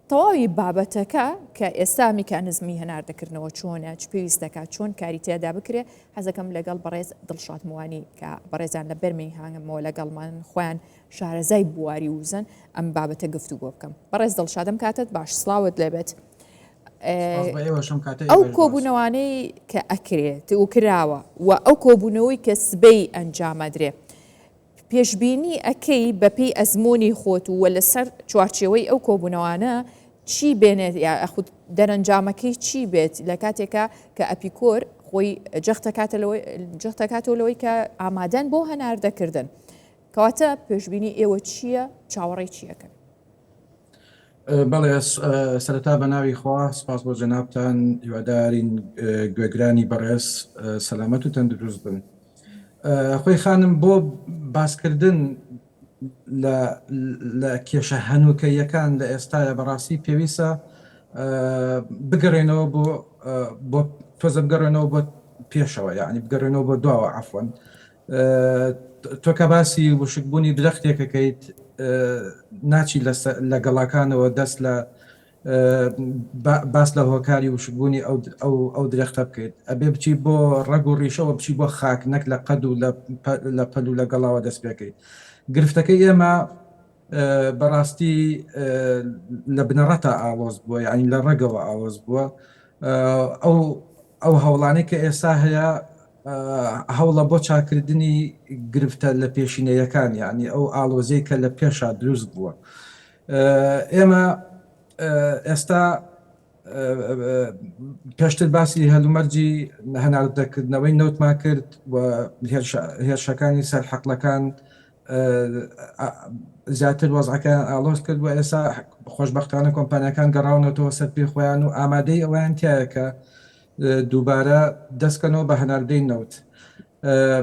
تەواوی بابەتەکە کە ئێستا میکانزمی هەناردەکردنەوە چۆنە، چ پێویست دەکات، چۆن کاری تێدا بکرێ، حەزەکەم لەگەڵ بەڕێز دڵشاد موانی کە بەڕێزان لە بەرمینگهامەوە لەگەڵمان خۆیان شارەزای بواری وزەن ئەم بابەتە گفتوگۆ بکەم. بەڕێز دڵشاد ئەم کاتەت باش، سڵاوت لێبێت. ئەو کۆبوونەوانەی کە ئەکرێت و کراوە و ئەو کۆبوونەوەی کە سبەی ئەنجامەدرێ پێشبینی ئەکەی بەپێی ئەزموونی خۆت و لەسەر چوارچێوەی ئەو کۆبوونەوانە چی بێنێت یاخود دەرەنجامەکەی چی بێت لە کاتێکا کە ئەپیکۆر خۆی جەختەکاتەوە لەوەی کە ئامادەن بۆ هەناردەکردن کەواتە پێشبینی ئێوە چییە چاوەڕێی چیەکەن؟ بەڵێ سەرەتا بە ناوی خوا سپاس بۆ جەنابتان هیوادارین گوێگرانی بەڕێز سەلامەت و تەندروست بن. خۆی خانم بۆ باسکردن لە کێشە هەنووکەییەکان لە ئێستایا بەڕاستی پێویستە بگەڕێنەوە بۆ بۆ تۆزە بگەڕێنەوە بۆ پێشەوە یعنی بگەڕێنەوە بۆ دواوە عەفوەن تۆ کە باسی وشکبوونی درەختێکەکەیت ناچی لە گەڵاکانەوە دەست لە باس لە هۆکاری وشکبوونی ئەو درەختە بکەیت ئەبێ بچی بۆ ڕەگ و ڕیشەوە بچی بۆ خاک نەک لە قەد و لە پەل و لە گەڵاوە دەست پێکەیت گرفتەکەی ئێمە بەڕاستی لە بنەڕەتا ئاڵۆز بووە یعنی لە ڕەگەوە ئاڵۆز بووە ئەو ئەو هەوڵانەی کە ئێستا هەیە هەوڵە بۆ چاکردنی گرفتە لە پێشینەیەکان یعنی ئەو ئاڵۆزیەی کە لە پێشا دروست بووە ئێمە ئێستا پێشتر باسی هەلومەرجی هەناردەکردنەوەی نەوتمان کرد و هێرشەکانی سەر حەقلەکان زیاتر وەزعەکەیان ئاڵۆز کرد و ئێستا خۆشبەختانە کۆمپانیاکان گەڕاونەتەوە سەر پێی خۆیان و ئامادەی ئەوەیان تایە کە دووبارە دەستکەنەوە بە هەناردەی نەوت.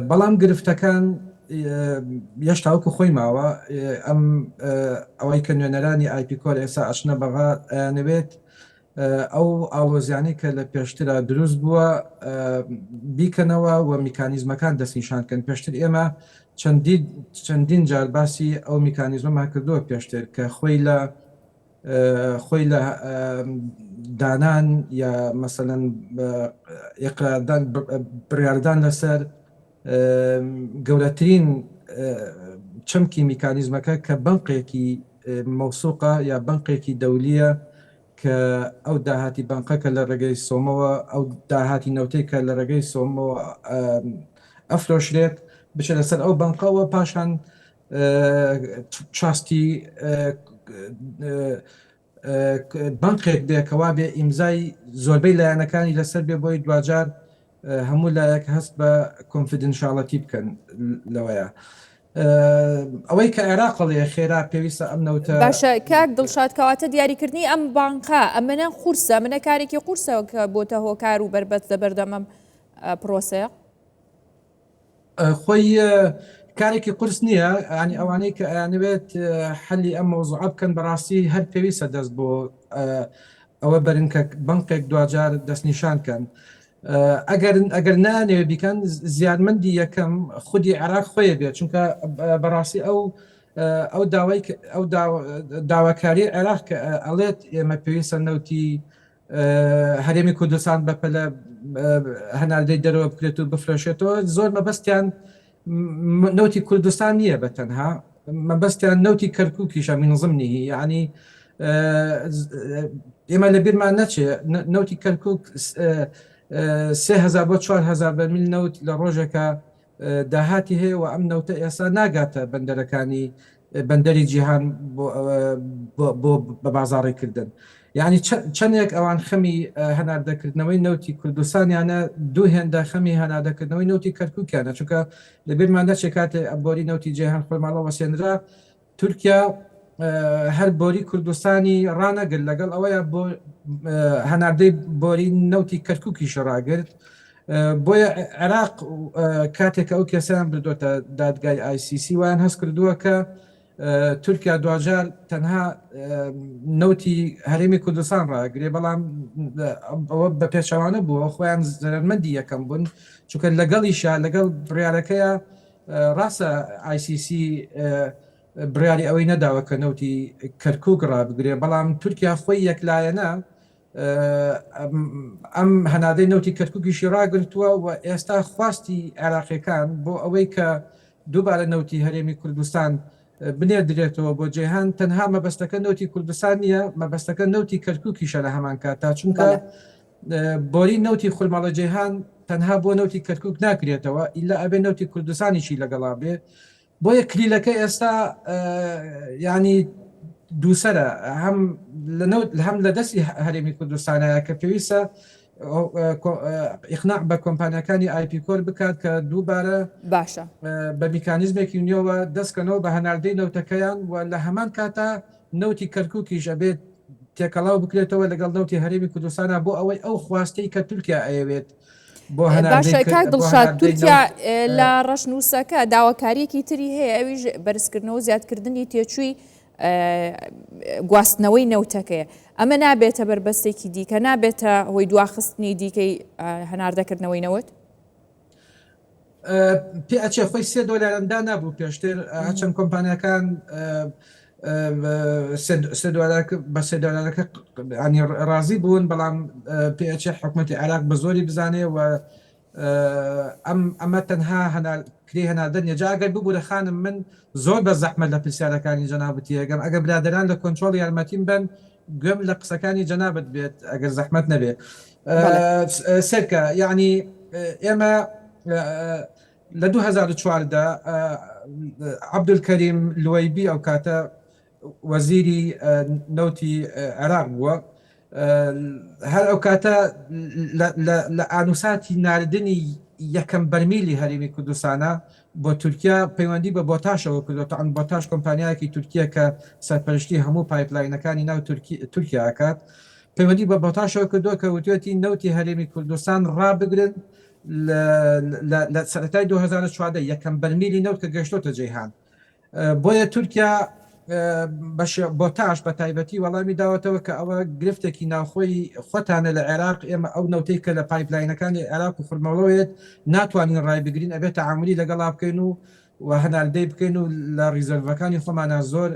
بەڵام گرفتەکان یەشتا وەکو خۆی ماوە ئەم ئەوەی کە نوێنەرانی ئایپیکۆر ئێستا ئەچنە بەغا ئەیانەوێت ئەو ئاڵۆزیانەی کە لە پێشترا دروست بووە بیکەنەوە و میکانیزمەکان دەستنیشان کەن پێشتر ئێمە چەندین چەندین جار باسی ئەو میکانیزمەمان کردووە پێشتر کە خۆی لە خۆی لە دانان یا مەسەلەن ئیقراردان بڕیاردان لەسەر گەورەترین چەمکی میکانیزمەکە کە بەنقێکی مەوسوقە یا بەنقێکی دەولیە کە ئەو داهاتی بەنقە کە لە ڕێگەی سۆمەوە ئەو داهاتی نەوتەی کە لە ڕێگەی سۆمەوە ئەفرۆشرێت بچێتە سەر ئەو بەنقەوە پاشان تراستی بانقێک بێ کەوا بێ ئیمزای زۆربەی لایەنەکانی لەسەر بێ بۆی دواجار هەموو لایەک هەست بە confidentiality بکەن لەوەیە ئەوەی کە عێراق هەڵێ خێرا پێویستە ئەم نەوتە باشە کاک دڵشاد کەواتە دیاریکردنی ئەم بانقە ئەمەە قورسە منە کارێکی قورسە کە بۆتە هۆکار و بەربەست لە بەردەمەم پرۆسەیە خۆی کارێکی قورس نییە ینی ئەوانەی کە ئەیانەوێت حەلی ئەم مەوزوعە بکەن بەڕاستی هەر پێویستە دەست بۆ ئەوە بەرن کە بنقێک دواجار دەستنیشان کەن ئەگەر ئەگەر نانەوێ بیکەن زیانمەندی یەکەم خودی عێراق خۆی بێت چونکە بەڕاستی ئەو ئەو داوای ئەو داواکاری عێراق کە ئەڵێت ئێمە پێویستە نەوتی هەرێمی کوردستان بەپەلە هەناردەی دەرەوە بکرێت و بفرۆشێتەوە زۆر مەبەستیان نەوتی کوردستان نییە بە تەنها مەبەستیان نەوتی کەرکووکیشە من ضمنه یعنی ئێمە لە بیرمان نەچێ نەوتی کەرکووک 3000 بۆ 4000 بەرمیل نەوت لە ڕۆژێکە داهاتی هەیە و ئەم نەوتە ئێستا ناگاتە بەندەرەکانی بەندەری جیهان بۆ بە بازاڕی کردن یعنی چەندێک ئەوان خەمی هەناردەکردنەوەی نەوتی کوردستانیانە دوو هێندە خەمی هەناردەکردنەوەی نەوتی کەرکووکیانە چونکە لەبیرمان نەچێ کاتێ بۆری نەوتی جیهان خۆرماڵە وەسێنرا تورکیا هەر بۆری کوردستانی ڕانەگرت لەگەڵ ئەوەیە بۆ هەناردەی بۆری نەوتی کەرکووکیش ڕاگرت بۆیە عێراق کاتێک ئەو کەسیان بردۆتە دادگای ICC وایان هەست کردووە کە تورکیا دواجار تەنها نەوتی هەرێمی کوردستان ڕاگرێ بەڵام ئەوە بە پێچەوانە بووە خۆیان زەرمەندی یەکەم بوون چونکە لەگەڵیشا لەگەڵ بڕیارەکەیە ڕاستە ICC. بڕیاری ئەوەی نەداوە کە نەوتی کەرکوک ڕابگرێ، بەڵام تورکیا خۆی یەکلایەنە ئەم هەناردەی نەوتی کەرکوکیشی ڕاگرتووە و ئێستا خواستی عێراقیەکان بۆ ئەوەی کە دووبارە نەوتی هەرێمی کوردستان بنێردرێتەوە بۆ جیهان تەنها مەبەستەکە نەوتی کوردستان نییە، مەبەستەکە نەوتی کەرکوکیشە لە هەمان کاتدا، چونکە بۆری نەوتی خورماڵە جیهان تەنها بۆ نەوتی کەرکوک ناکرێتەوە ئیلا ئەبێ نەوتی کوردستانیشی لەگەڵا بێ. بۆیە کلیلەکە ئێستا یانی دووسەرە هەم لە نەوت هەم لە دەستی هەرێمی کوردستانە کە پێویستە ئیقناع بە کۆمپانیاکانی ئایپی کۆر بکات کە دووبارە باشە بە میکانیزمێکی نوێوە دەستکەنەوە بە هەناردەی نەوتەکەیان و لە هەمان کاتا نەوتی کەرکووکیش ئەبێت تێکەڵاو بکرێتەوە لەگەڵ نەوتی هەرێمی کوردستانە بۆ ئەوەی ئەو خواستەی کە تورکیا ئەیەوێت بۆ باشە کاک دڵشاد تورکیا لە ڕەشنووسەکە داواکاریەکی تری هەیە ئەویش بەرزکردنەوە زیادکردنی تێچووی گواستنەوەی نەوتەکەیە ئەمە نابێتە بەربەستێکی دیکە نابێتە هۆی دواخستنی دیکەی هەناردەکردنەوەی نەوت؟ پێ ئەچێ خۆی سێ دۆلارم دانابوو پێشتر هەرچەند کۆمپانیاکان سێ دۆلارەکە بە سێ دۆلارەکە ینی ڕازی بوون بەڵام پێ ئەچێ حکوومەتی عێراق بە زۆری بزانێ و ئەم ئەمە تەنها هەنا کرێ هەناردە نیە جا ئەگەر ببوورە خانم من زۆر بە زەحمەت لە پرسیارەکانی جەنابت تێگەم ئەگەر برادەران لە کۆنترۆڵ یارمەتیم بن گوێم لە قسەکانی جەنابت بێت ئەگەر زەحمەت نەبێ سێرکە یعنی ئێمە لە 2014 عەبدولکەریم لوەیبی ئەو کاتە وەزیری نەوتی عێراق بووە هەر ئەو کاتە لە ئانوساتی ناردنی یەکەم بەرمیلی هەرێمی کوردستانە بۆ تورکیا پەیوەندی بە بۆتاشەوە کردووە، تەعەن بۆتاش کۆمپانیایەکی تورکییە کە سەرپەرشتی هەموو پایپلاینەکانی ناو تورکیا ئەکات، پەیوەندی بە بۆتاشەوە کردووە کە وتوێتی نەوتی هەرێمی کوردستان ڕابگرن لە سەرەتای 2014 یەکەم بەرمیلی نەوت کە گەشتۆتە جەیهان. بۆیە تورکیا بۆتاش بە تایبەتی وەڵامی داوەتەوە کە ئەوە گرفتێکی ناوخۆی خۆتانە لە عێراق، ئێمە ئەو نەوتەی کە لە پایپلاینەکانی عێراق و خورمەڵەوەیەت ناتوانین ڕایبگرین، ئەبێت تەعامولی لەگەڵا بکەین و و هەناردەی بکەین و لە ڕیزەرڤەکانی خۆمانا زۆر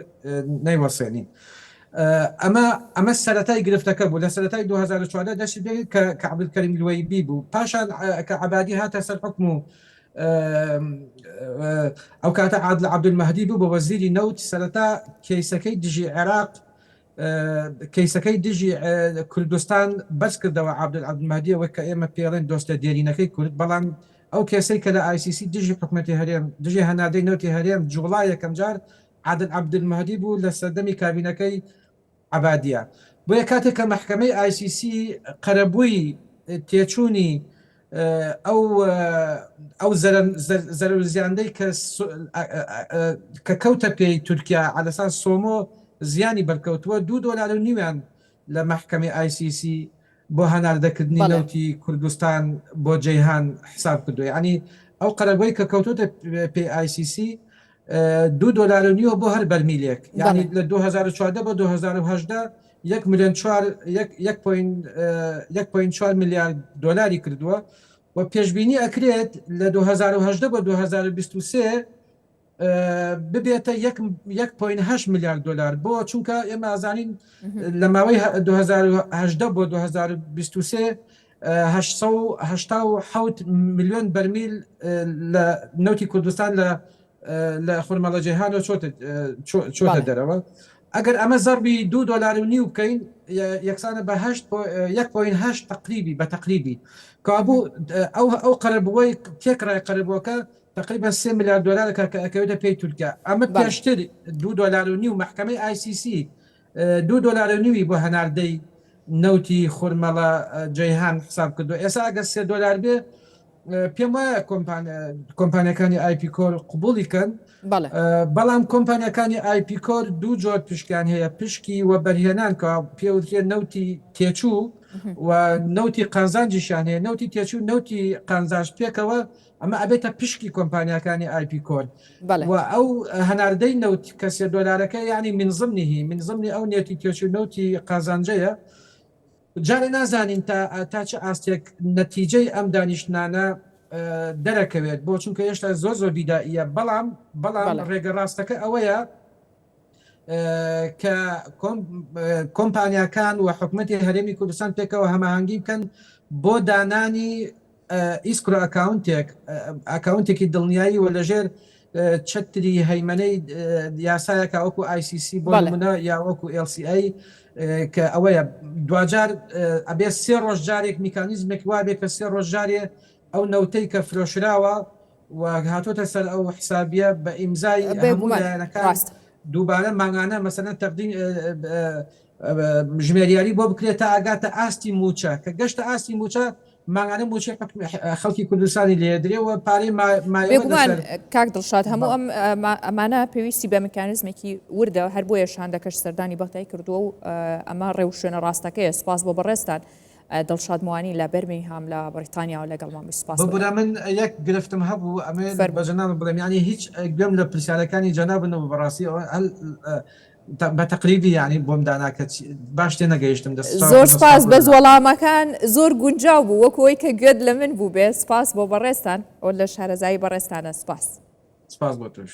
نەیوەسێنین. ئەمە ئەمە سەرەتای گرفتەکە بوو لە سەرەتای 2014 دەستی پێ کە کە عەبدولکەریم لوەیبی بوو، پاشان کە عەبادی هاتە سەر حوکم و ئەو کاتە عادل عەبدولمەهدی بوو بە وەزیری نەوت، سەرەتا کەیسەکەی دژی عێراق کەیسەکەی دژی کوردستان بەرز کردەوە عادل عەبدولمەهدی وەک کە ئێمە پێڵێن دۆستە دێرینەکەی کورد، بەڵام ئەو کێسەی کە لە ICC دژی حکومەتی هەرێم دژی هەناردەی نەوتی هەرێم جوڵا یەکەمجار عادل عەبدولمەهدی بوو لە سەردەمی کابینەکەی عەبادیە. بۆیە کاتێک کە مەحکەمەی ICC قەرەبووی تێچوونی ئەو ئەو زەرەر و زیاندەی کە کە کەوتە پێی تورکیا عەلەسان سۆمۆ زیانی بەرکەوتووە دوو دۆلار و نیویان لە مەحکەمەی ICC بۆ هەناردەکردنی نەوتی کوردستان بۆ جەیهان حساب کردووە یانی ئەو قەرەبووی کە کەوتۆتە پێی ICC دوو دۆلار و نیوە بۆ هەر بەرمیلێک یانی لە 2014 بۆ 2018 یەک ملیۆن چوار یەک پۆینت یەک پۆینت چوار ملیار دۆلاری کردووە و پێشبینی ئەکرێت لە 2018 بۆ 2023 ببێتە یەک پۆینت هەشت ملیار دۆلار بۆ چونکە ئێمە ئازانین لە ماوەی 2018 بۆ 2023 887 ملیۆن بەرمیل لە نەوتی کوردستان لە لە خورمەڵە جیهانەوە چۆتە چۆتە دەرەوە ئەگەر ئەمە زەربی دو دۆلار و نیو بکەین یەکسانە بە یەک پۆینت هەشت تقریبی بە تقریبی کابوو ئەو ئەو قەرەبووەی تێکڕای قەرەبووەکە تقریبا سێ ملیار دۆلارەکە کە ئەکەوێتە پێی تورکیا ئەمە پێشتر دو دۆلار و نیو مەحکەمەی ICC دو دۆلار و نیوی بۆ هەناردەی نەوتی خورمەڵە جەیهان حساب کردو ئێستا ئەگەر سێ دۆلار بێ پێم وایە کۆمپانیەکانی ئایپی کۆر قوبولی کەن بەڵام کۆمپانیەکانی ئایپی کۆر دوو جۆر پشکیان هەیە پشکی وەبەرهێنان کە پێوترێ نەوتی تێچوو و نەوتی قازانجیشیان هەیە نەوتی تێچوو نەوتی قازانج پێکەوە ئەمە ئەبێتە پشکی کۆمپانیاکانی ئایپی کۆر و ئەو هەناردەی نەوت کە سێ دۆلارەکە یعنی من ضمنه من ضمن ئەو نێتی تێچوو نەوتی قازانجەیە جارێ نازانین تا تا چ ئاستێک نەتیجەی ئەم دانیشتنانە دەرەکەوێت بۆ چونکە هێشتا زۆر زۆر بیدائیە بەڵام بەڵام ڕێگە ڕاستەکە ئەوەیە. کە کۆمپانیاکان و حکومەتی هەرێمی کوردستان پێکەوە هەماهەنگی بکەن بۆ دانانی escrow account ێک، ئەکاونتێکی دڵنیایی و لەژێر چەتری هەیمەنەی یاسایەکە وەکو ICC بۆ نمونە یا وەکو LCA کە ئەوەیە دواجار ئەبێ سێ ڕۆژ جارێک میکانیزمێک وابێ کە سێ ڕۆژ جارێ ئەو نەوتەی کە فرۆشراوە و هاتۆتە سەر ئەو حسابیە بە ئیمزای هەموو لایەنەکان دووبارە مانگانە مەسەلەن تەقدیم ژمێریاری بۆ بکرێت تا ئاگاتە ئاستی موچە کە گەشتە ئاستی موچە مانگانە موچەی خەڵکی کوردستانی لێدرێ و پارەی بێگومان کاک دڵشاد هەموو ئەم ئەمانە پێویستی بە میکانزمێکی وردە هەر بۆیە شاندەکەش سەردانی بەغدای کردووە و ئەمە ڕێوشوێنە ڕاستەکەیە سوپاس بۆ بەڕێزتان دڵشاد موانی لە بەرمینگهام لە بەریتانیاوە لەگەڵمان بووی سوپاس. ببورە من یەک گرفتم هەبوو ئەمەوێ بە جەنابت بڵێم یانی هیچ گوێم لە پرسیارەکانی جەنابت نەبوو بەڕاستی ئەوە هەل بە تەقریبی یانی بۆم دانا کە باش تێ نەگەیشتم دەست زۆر سپاس بەس وەڵامەکان زۆر گونجاو بوو وەکو ئەوەی کە گوێت لە من بوو بێ سپاس بۆ بەڕێزتان ئەوە لە شارەزایی بەڕێزتانە سپاس. سپاس بۆ تۆش.